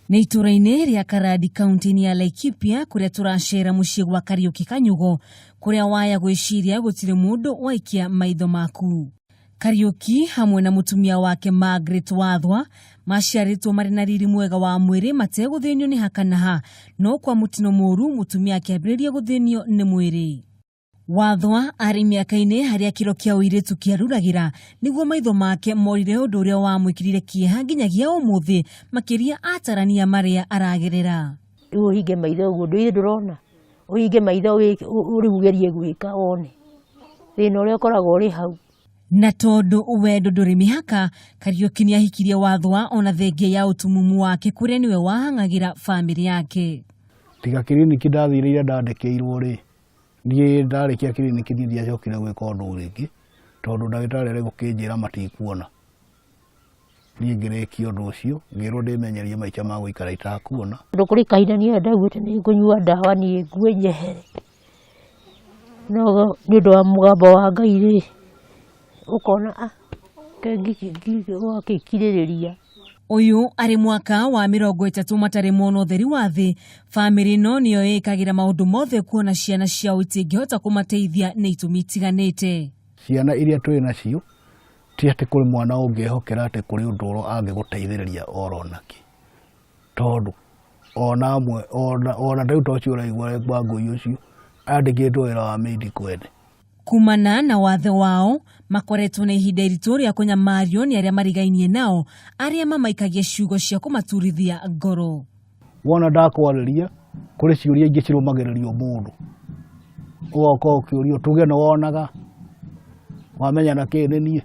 Nĩ itũũra-inĩ rĩa Karandi kaunti-inĩ ya Laikipia kũrĩa tũracera mũciĩ gwa Kariũki Kanyugo kũrĩa waya gwĩciria gũtirĩ mũndũ waikia maitho maku. Kariũki hamwe na mũtumia wake Margaret Wathwa maciarĩtwo marĩ na riri mwega wa mwĩrĩ mategũthĩnio nĩ ha kana ha, no kwa mũtino mũru mũtumia akĩambĩrĩria gũthĩnio nĩ mwĩrĩ. Wathwa arĩ mĩaka-inĩ harĩa kĩro kĩa ũirĩtu kĩaruragĩra nĩguo maitho make morire ũndũ ũrĩa wamwĩkĩrire kĩeha nginyagia ũmũthĩ makĩria atarania marĩa aragerera. Rĩu ũhinge maitho ũguo ndũire ndũrona, ũhinge maitho rĩu ũgerie gwĩka wone thĩna ũrĩa ũkoragwo ũrĩ hau. Na tondũ wendo ndũrĩ mĩhaka, Kariũki nĩahikirie Wathwa ona thengia ya ũtumumu wake kũrĩa nĩwe wahang'agĩra bamĩrĩ yake. Tiga kiriniki ndathire iria ndandĩkĩirwo rĩ, niĩ ndarĩkia kiriniki niĩ ndiacokire gwĩka ũndũ rĩngĩ, tondũ ndagĩtarĩ arĩ gũkĩnjĩra matikuona. Niĩ ngĩrĩkia ũndũ ũcio, ngĩrwo ndĩmenyerie maica ma gũikara itakuona. Tondũ kũrĩ kahinda niĩ ndaiguĩte nĩ ngũnyua ndawa niĩ ngue nyehere, no nĩ ũndũ wa mũgambo wa Ngai rĩ, ũkona ah, reke ũgagĩkirĩrĩria. Ũyũ arĩ mwaka wa 30 matarĩ mona ũtheri wa thĩ, bamĩrĩ ĩno nĩyo ĩĩkagĩra maũndũ mothe kuona ciana ciao itingĩhota kũmateithia nĩ itũmi itiganĩte. Ciana iria twĩ nacio, ti atĩ kũrĩ mwana ũngĩhokera atĩ kũrĩ ũndũ ũrĩa angĩgũteithĩrĩria oro nakĩ, tondũ ona amwe ona rĩu ta ũcio ũraigua Wangũi ũcio andĩkĩtwo wĩra wa maid kwene. Kumana na wathe wao, makoretwo na ihinda iritũ rĩa kũnyamario nĩ arĩa marigainie nao, arĩa mamaikagia ciugo cia kũmaturithia ngoro. Wona ndakwarĩria, kũrĩ ciũria ingĩ cirũmagĩrĩrio mũndũ, ũgoka ũkĩũrio tuge nĩ wonaga, wamenya na kĩ nĩ niĩ,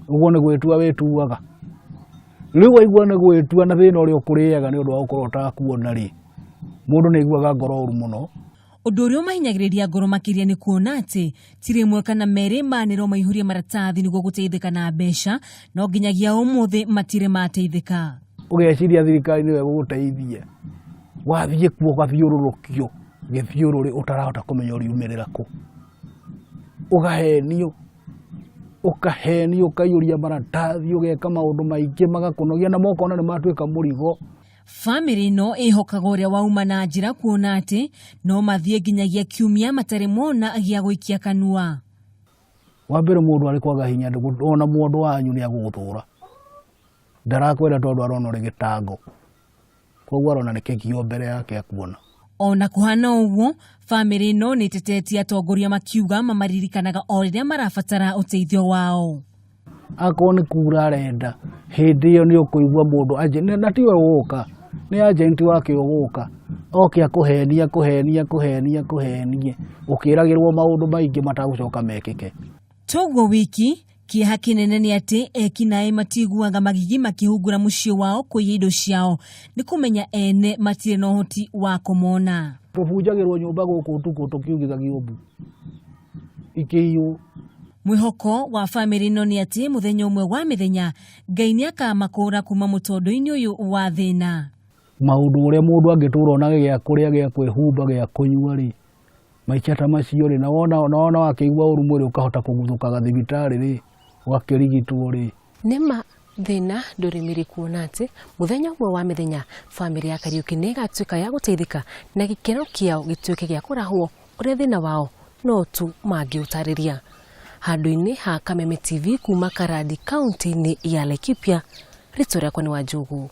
ũguo nĩ gwĩtua wĩtuaga. Rĩu waigua nĩ gwĩtua na thĩna ũrĩa ũkũrĩaga nĩ ũndũ wa gũkorwo ũtakuona rĩ, mũndũ nĩ aiguaga ngoro ũru mũno. Ũndũ ũrĩa ũmahinyagĩrĩria ngoro makĩria nĩ kuona atĩ ti rĩmwe kana merĩ manĩrwo maihũrie maratathi nĩguo gũteithĩka na mbeca, no nginyagia ũmũthĩ matirĩ mateithĩka. Ũgeciria thirikari nĩyo ĩgũgũteithia, wathiĩ kuo ũgathiũrũrũkio gĩthiũrũrĩ ũtarahota kũmenya ũriumĩrĩra kũ, ũgahenio, ũkahenio ũkaiyũria maratathi ũgeka maũndũ maingĩ magakũnogia na mokona nĩ matuĩka mũrigo. Bamĩrĩ ĩno ĩhokaga ũrĩa wauma na njĩra kuona atĩ no mathiĩ nginyagia kiumia matarĩ mona gĩa gũikia kanua. Wa mbere mũndũ arĩ kwaga hinya ona mũndũ wanyu nĩ agũgũthũra, ndarakwenda tondũ arona ũrĩ gĩtango, koguo arona nĩ kĩgio mbere yake akuona. Ona kũhana ũguo, bamĩrĩ ĩno nĩ ĩtetetie atongoria makiuga mamaririkanaga o rĩrĩa marabatara ũteithio wao. Akorwo nĩ kura arenda, hĩndĩ ĩyo nĩ ũkũigua mũndũ na tiwe ũgũka, nĩ agent wake ũgũka, oke akũhenie akũhenie akũhenie akũhenie, ũkĩragĩrwo maũndũ maingĩ matagũcoka mekĩke. Toguo wiki, kĩeha kĩnene nĩ atĩ ekinaĩ matiguaga magigi makĩhungura mũciĩ wao kũiya indo ciao, nĩ kũmenya ene matirĩ na ũhoti wa kũmona. Tũbunjagĩrwo nyũmba gũkũ ũtukũ tũkiugithagio mbu ikĩiywo. Mwĩhoko wa bamĩrĩ ĩno nĩ atĩ mũthenya ũmwe wa mĩthenya Ngai nĩ akamakũra kuma mũtondo-inĩ ũyũ wa thĩna. Maũndũ ũrĩa mũndũ angĩtũra onage gĩa kũrĩa, gĩa kwĩhumba, gĩa kũnyua rĩ, maica ta macio rĩ, na wona na wona wakĩigua ũru mwĩrĩ ũkahota kũguthũkaga thibitarĩ rĩ, ũgakĩrigitwo rĩ. Nĩma thĩna ndũrĩ mĩri kuona atĩ mũthenya ũmwe wa mĩthenya bamĩrĩ ya Kariũki nĩ ĩgatuĩka ya gũteithĩka na gĩkeno kĩao gĩtuĩke gĩa kũrahwo ũrĩa thĩna wao no tu mangĩũtarĩria. Handũ-inĩ ha Kameme TV kuma Karandi kaunti-inĩ ya Laikipia, rĩtwa rĩakwa nĩ Wanjũgũ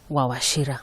wa Wachira.